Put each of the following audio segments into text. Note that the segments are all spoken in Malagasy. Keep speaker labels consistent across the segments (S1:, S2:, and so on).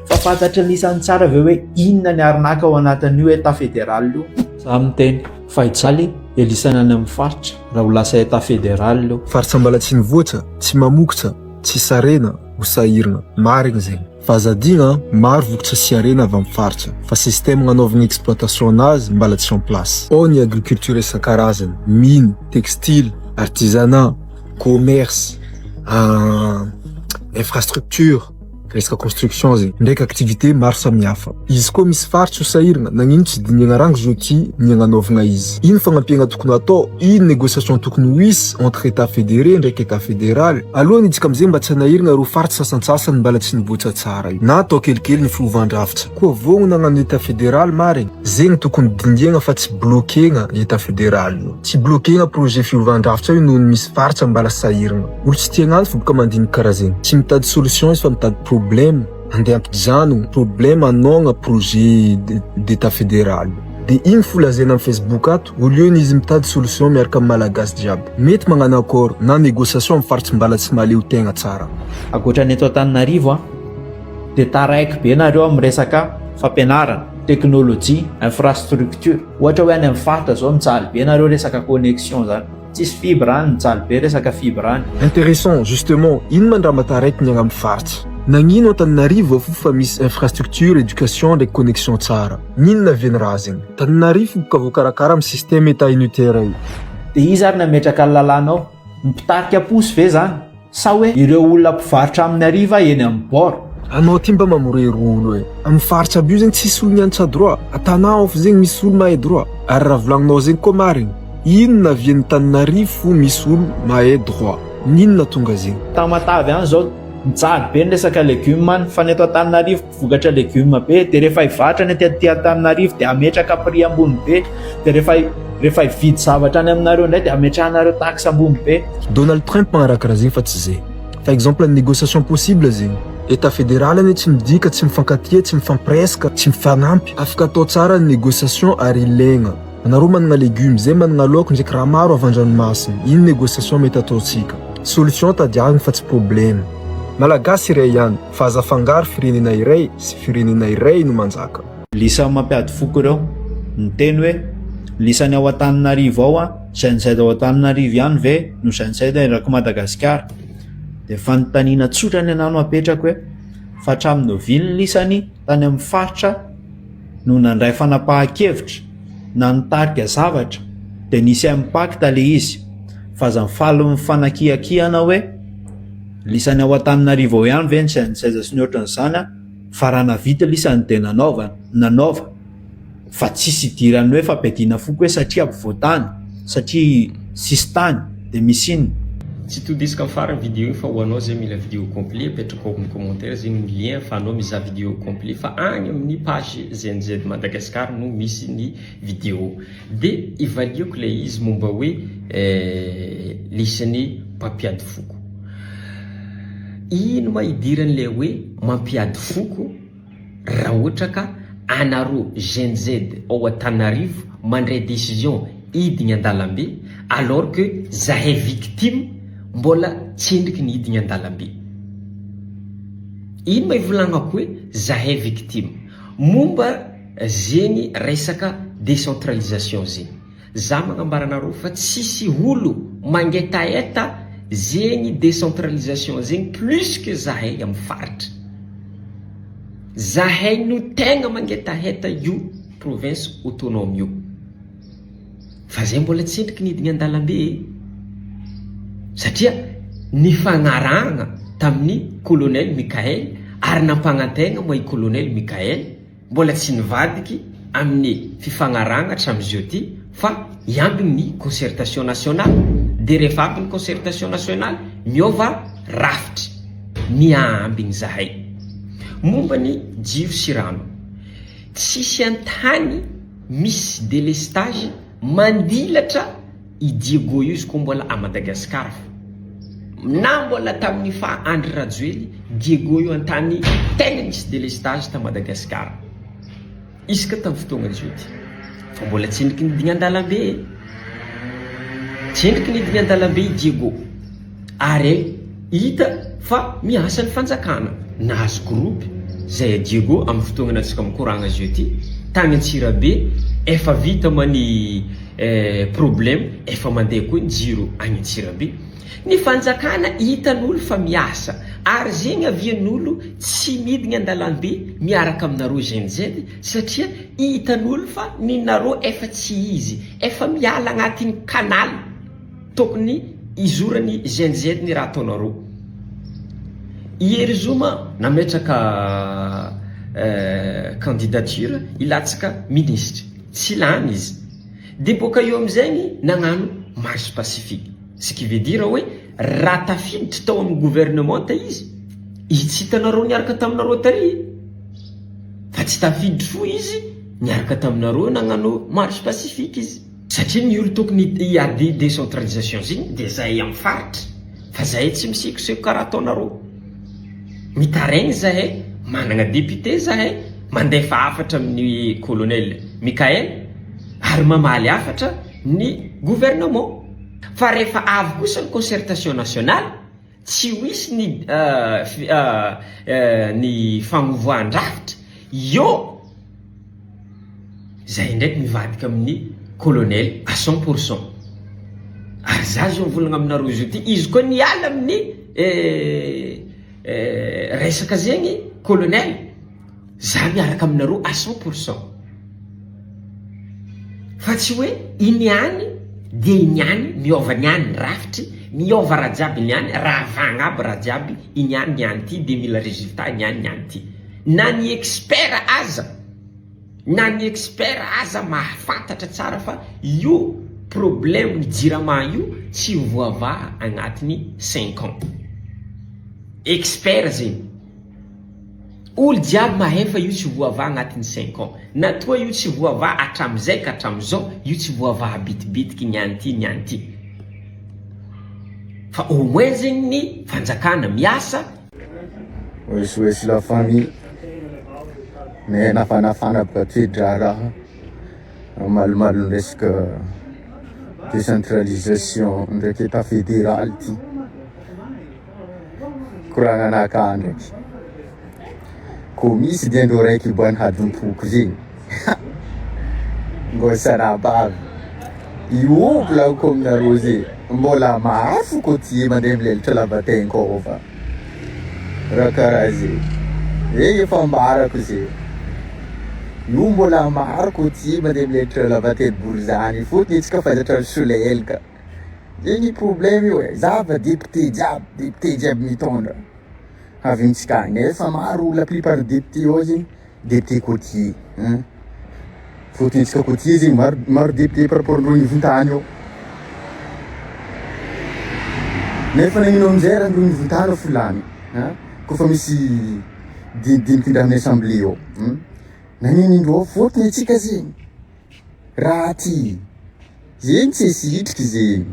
S1: Fa fantatry ny isany tsara ve hoe inona ny arnaque ao anatin'io Etat fédéral io? Za miteny fa hijaly elisany any amin'ny faritra raha ho lasa Etat fédéral io.
S2: Faritra mbala tsy nivoatra, tsy mamokatra, tsisy harena, ho sahirana. Marigny zegny. Fa aza adigna an, maro vokatra sy harena avy amin'ny faritra, fa système agnanaovagna exploitation anazy mbala tsy en place. Ao ny agriculture isan-karazany, mine, textile, artisanat, commerce, infrastructure. Resaka construction zegny ndraiky activité maro samihafa. Izy koa misy faritra ho sahiragna, nagnino tsy dinihagna rango zao ty ny agnanaovagna izy? Ino fagnampiagna tokony hatao? Ino négociation tokony ho hisy entre Etat fédéré ndraiky Etat fédéral? Aloha hiditsika amizegny mba tsy hanahiragna ireo faritra sasantsasany mbala tsy nivoatra tsara io. Na atao kelikely ny fiovan-drafitra. Koa vognona hagnano Etat fédéral marigny? Zegny tokony dingegna fa tsy bloquer-gna Etat fédéral io. Tsy bloquer-gna projet fiovan-drafitra io noho ny misy faritra mbala sahiragna. Olo tsy tia agnano fo boka mandinika karaha zegny. Tsy mitady solution izy fa mitady problème andeha hampijanogno problème hanôgna projet d'etat fédéral. De igny fo lazaina am facebook ato au lieu ny izy mitady solution miaraka am malagasy jiaby. Mety magnano accord na négociation am faritsy mbala tsy mahaleo tegna tsara.
S1: Ankoatra ny eto Antananarivo an, dia taraiky be nareo amin'ny resaka fampianarana, technologie, infrastructure. Ohatra hoe any amin'ny faritra zao mijaly be nareo resaka connexion zany. Tsisy fibre any, mijaly be resaka fibre any.
S2: Intéressant, justement, ino ma ndra taraiky ny agny am faritsy? Nagnino Antananarivo fo fa misy infrastructure, education ndraiky connexion tsara? N'ino naviany raha zegny? Tananarivo boka voakarakara am système etat unitaire io.
S1: Dia iza ary nametraka ny lalàna ao? Ny mpitarika posy ve zany? Sa hoe ireo olona mpivarotra amin'ny hariva eny amin'ny bord?
S2: Anao ty mba mamorery olo e! Amin'ny faritra aby io zegny tsisy olo mianatra droit, a Tana ao fo zegny misy olo mahay droit, ary raha volagninao zegny koa marigny, ino navian'ny Tananarivo fo misy olo mahay droit, n'inona tonga zegny?
S1: Tamatave any zao mijaly be ny resaka legume any fa ny eto Antananarivo mpivokatra legume be de rehefa hivarotra ny aty Antananarivo de hametraka prix ambony be de rehefa rehefa hividy zavatra any aminareo indray de hametrahanareo taxe ambony be.
S2: Donald Trump magnaraka raha zegny fa tsy zay. Fa exemple ny négociation possible zegny. Etat fédéral anie tsy midika tsy mifankatia, tsy mifampiresaka, tsy mifagnampy. Afaka atao tsara ny négociation ary ilaigna. Anareo managna legume, zay managna laoko ndraiky raha maro avy andranomasina. Ino négociation mety ataontsika? Solution tadiavigny fa tsy problème. Malagasy iray ihany fa aza afangaro firenena iray sy firenena iray no manjaka.
S1: Lisany mampiady foko ireo. Niteny hoe lisany ao Antananarivo ao an, Gen Z ao Antananarivo ihany ve no Gen Z erak'i Madagasikara? Dia fanontaniana tsotra ny anah no apetrako hoe fa hatramin'ny oviana lisany tany amin'ny faritra no nandray fanapahan-kevitra na nitarika zavatra dia nisy impact le izy fa aza mifaly mifanakiakiana hoe lisany ao Antananarivo ao ihany ve ny Gen Z sy ny ohatran'izany an, fa raha navita lisany dia nanaovana, nanaova fa tsisy idiran'ny hoe fampiadiana foko hoe satria ampovoantany, satria sisintany dia misy inona.
S3: Tsy todisiko amin'ny farany vidéo iny fa ho anao zay mila vidéo complet apetrako ao amin'ny commentaire zegny ny lien afahanao mizaha vidéo complet fa agny amin'ny page GNZ Madagascar no misy ny vidéo de ivaliako ilay izy momba hoe lisany mpampiady foko ino ma idiran'ilay hoe mampiady foko Raha ohatra ka anareo Gen Z ao Antananarivo mandray décision hidigny an-dalambe alors que zahay victime mbola tsendriky ny hidigny an-dalambe. Ino ma ivolagnako hoe zahay victime? Momba zegny resaka décentralisation zegny. Za magnambara anareo fa tsisy olo mangetaheta zegny décentralisation zegny plus que zahay am faritra. Zahay no tegna mangetaheta io province autonome io. Fa zay mbola tsendriky nidigny andalambe e. Satria nifagnarahagna tamin'ny colonel Mickaël ary nampagnantegna moa i colonel Mickaël Mbola tsy nivadiky amin'ny fifagnarahagna hatramin'izao ty fa hiambigny ny concertation nationale de rehefa ampy ny concertation nationale miôva rafitry miambigny zahay. Momba ny jiro sy rano, tsisy an-tany misy délestage mandilatra I Diego io izy koa mbola à Madagascar fo na mbola tamin'ny faha Andry Rajoely Diego io antany tegna nisy delestage ta Madagascar isaka tamin'ny fotoagna zao ty fa mbola tsendriky nidigna andalambe e tsendriky nidigna andalambe i Diego ary hita fa miasa ny fanjakana nahazo groupe. Zay a Diego amin'ny fotoagnana antsika mikoragna zio ty, tagny Antsirabe efa vita ma ny problème, efa mandeha koa ny jiro agny Antsirabe. Ny fanjakana hitan'olo fa miasa ary zegny avian'olo tsy midigny andalambe miaraka aminareo Gen Z satria hitan'olo fa ninareo efa tsy izy, efa miala agnatin'ny canal tokony hizoran'ny Gen Z ny raha ataonareo. I Hery Zuma nametraka candidature hilatsaka minisitry, tsy lany izy. De boaka eo amizegny nagnano marche pacifique. Ce qui veut dire hoe raha tafiditra tao amin'ny gouvernementa izy, izy tsy hitanareo niaraka taminareo tary fa tsy tafiditra fo izy niaraka taminareo nagnano marche pacifique izy. Satria ny olo tokony hiady décentralisation zegny de zahay amin'ny faritra fa zahay tsy misekoseko karaha ataonareo. Mitaraigny zahay, managna député zahay, mandefa hafatra amin'ny colonel Mickaël ary mamaly hafatra ny gouvernement. Fa rehefa avy kosa ny concertation nationale, tsy ho hisy ny ny fagnovoan-drafitra eo, zay ndraiky mivadika amin'ny colonel à 100%. Ary za zao mivolagna aminareo zao ty, izy koa niala amin'ny resaka zegny colonel, za miaraka aminareo à 100%. Fa tsy hoe iny ihany dia iny ihany, miôva niany ny rafitry, miôva raha jiaby niany, ravagna aby raha jiaby, iny ihany niany ty dia mila résultat niany niany ty. Na ny expert aza, na ny expert aza mahafantatra tsara fa io problème ny jirama io tsy ho voavaha agnatin'ny 5 ans. Expert zegny. Olo jiaby mahay fa io tsy voavaha agnatin'ny 5 ans. Na toa io tsy voavaha hatramizay ka hatramizao, io tsy voavaha bitibitiky niany ty niany ty. Fa au moins zegny ny fanjakana miasa.
S4: Wesh wesh la famille, ne nafanafana baka toe-draharaha malomalo resaka décentralisation ndraiky état fédéral ty. Koragnanakahy ndraiky, ko misy diandreo raiky iboahan'ny hadompoko zegny ngô sanabavy io volagniko aminareo ze mbola maro fo côtier mandeha milelatra lavatenkôva raha karaha ze, zegny efa ambarako ze, io mbola maro côtier mandeha milelatra lavaten borizany fôtony antsika fa zatra misolelaka. Zegny problème io e, zava député jiaby, député jiaby mitondra avy amintsika agny nefa maro la plupart député ao zegny député côtier hein, fôtony antsika côtier zegny maro maro député par rapport andreo ivon-tany ao, nefa nagnino amizay raha andreo ivon-tany ao fo lany hein, kôfa misy dinidiniky ndra amin'ny assemblée ao hein, nagnino indreo fôtony antsika zegny. Raha ty, zegny tsy sitriky zegny,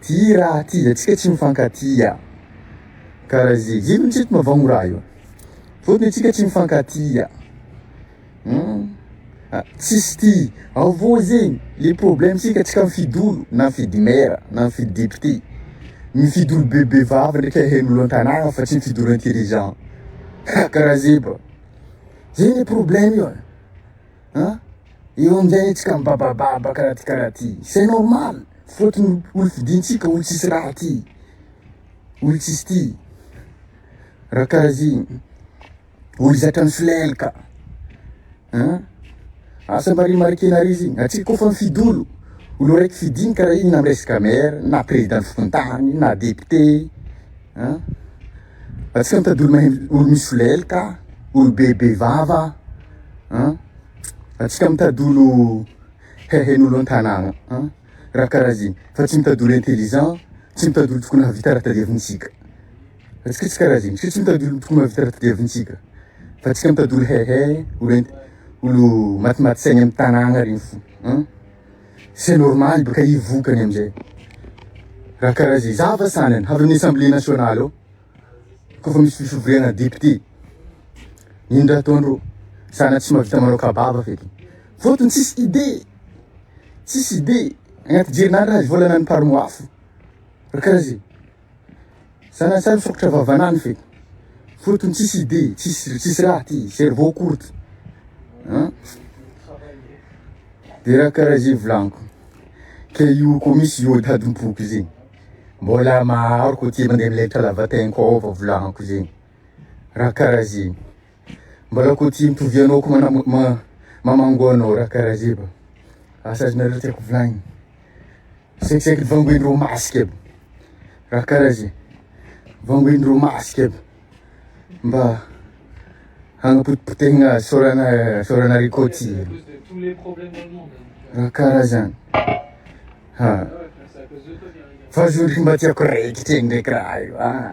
S4: ty raha ty atsika tsy mifankatia, karaha zegny, ino tsy eto mahavagno raha io, fôtony atsika tsy mifankatia, tsisy ty, avô zegny le problème tsika tsika mifidy olo na mifidy maire na mifidy député, mifidy olo bebe vava ndraiky hain'olo an-tanàgna fa tsy mifidy olo intelligent, karaha zay ba, zegny le problème io e. An! Eo amin'izay anie tsika mibabababa karaha ty karaha ty, c'est normal, fôtony olo fidintsika olo tsisy raha ty, olo tsisy ty, raha karaha zegny, olo zatra misolelaka, an! Asa mba remarquer-nareo zegny, antsika kôfa mifidy olo, olo araiky fidiny karaha igny na amy resaka maire na président fokontany na député, an! Antsika mitady olo mahay olo misolelaka, olo bebe vava. An! Antsika mitady olo haihain'olo an-tanàgna an! Raha karaha zegny fa tsy mitady olo intelligent, tsy mitady olo tokony hahavita raha tadiavintsika. Antsika tsy karaha zegny, antsika tsy mitady olo tokony hahavita raha tadiavintsika fa antsika mitady olo haihay, olo int- olo matimaty saigny amy tanàgna regny fo an! C'est normal baka io vokany amizay. Raha karaha zegny, zava sanany avy amin'ny assemblée nationale ao. Kôfa misy fivoriana député, ino raha ataondreo? Sana tsy mahavita manao kabava feky. Fôtony tsisy idée, tsisy idée. Agnaty jerinany raha volana ny par mois fo. Raha karaha zay. Sana tsary misokatra vavanany feky. Fotony tsisy idée, tsisy tsisy raha ty, cerveau courte. Hein? De raha karaha zay volaniko. Ke io koa misy io tadim-poko zegny. Mbola maro koa ty mandeha milelatra lavategna koa fa volaniko zegny. Raha karaha zegny. Mbola koa ty mitovy anao koa mana- ma- mamango anao raha karaha zay ba. Asa azonareo tiako volagnina. Saikisaiky vangoendreo masque aby. Raha karaha zay. Vangoendreo masque aby. Mba hagnapotipotehina sorana sorana rikôty. Raha karaha zany. Ha. Fa zondriky mba tiako raikitra egny ndraiky raha io. Ah.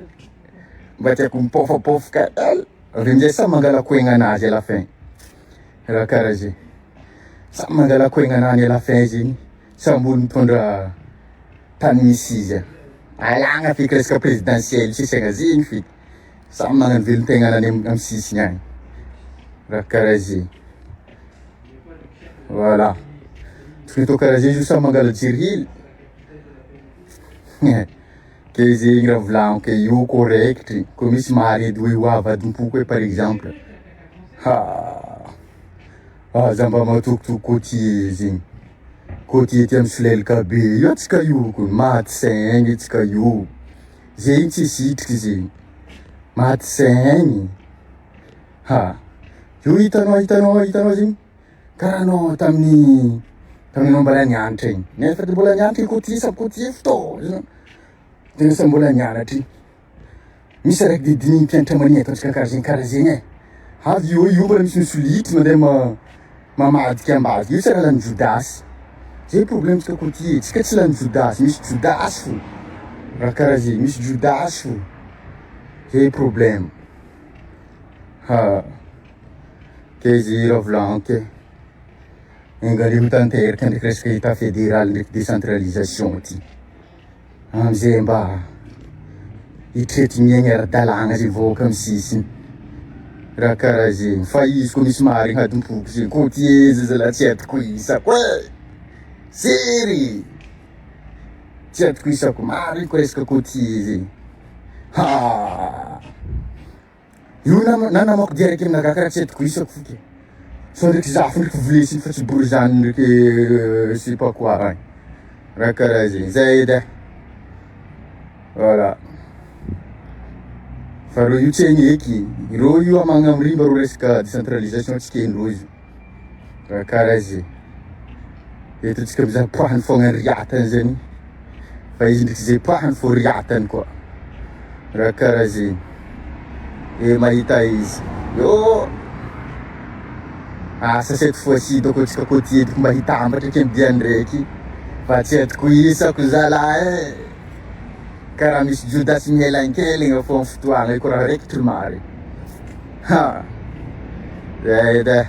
S4: Mba tiako mipôfapôfaka hely. Avy amizay samy mangala koegna anazy à la fin. Raha karaha zay. Samy mangala koegna anany à la fin zegny. Samby olo mitondra tany misy izy. Alagna feky resaka présidentielle tsisy agna zegny feky. Samy magnano velon-tegna any amy sisiny agny. Raha karaha zay. Voilà. Tokony atao karaha zay izy io samy mangala jery hely. Ke zegny raha volagniko ke io koa raikitry, koa misy mahare edy hoe ho avy adim-poko hoe par exemple. Ha! Aza mba matokitoky côtier zegny. Côtier ty amy solelaka be io antsika io ko maty saigny antsika io. Zegny tsy sitriky zegny. Maty saigny. Ha! Io hitanao hitanao hitanao zegny karaha anao tamin'ny tamin'ny anao mbola nianatra igny. Nefa de mbola nianatra i côtier samy côtier fo tô. Tegna samy mbola nianatra igny. Misy araiky de dinihin'ny mpianatra mania ataontsika karaha zegny karaha zegny e. Avy eo io mbola misy misolitry mandeha ma- mamadika ambadika io tsy raha lany jodasy. Zay problème-tsika côtier, tsika tsy lany jodasy, misy jodasy fo. Raha karaha zegny, misy jodasy fo. Zay problème. Ha. Ke zay raha volagniko e. Enga anie ho tanteraka ndraiky resaka état fédéral ndraiky décentralisation ty. Amizay mba hitretrigny miaigny ara-dalàgna zay vahoaka amy sisiny. Raha karaha zegny. Fa izy koa misy marigny adim-poko zegny côtier zay zalahy tsy atokisako e. Sery! Tsy atokisako marigny koa resaka côtier zegny. Ha! Io na na namako dia araiky aminakahy karaha tsy atokisako fo ke. Sao ndraiky zafy ndraiky volesiny fa tsy borizano ndraiky je sais pas quoi agny. Raha karaha zegny. Zay edy e. Voilà. Fa reo io tsy haigny eky. Reo io amagna amy reo resaka décentralisation tsy kendreo izy. Raha karaha zegny. Eto antsika mizaha poahany fogna riatany zegny. Fa izy ndraiky zay poahany fô riatany koa. Raha karaha zegny. E mahita izy. Yo! Asa cette fois-ci dônko antsika côtier dônko mba hitambatra eky amy diany raiky. Fa tsy atokisako zalahy e. Karaha misy Jodasy mihelankeligna fô amy fotoagna io koa raha raikitry marigny. Ha! Zay edy e.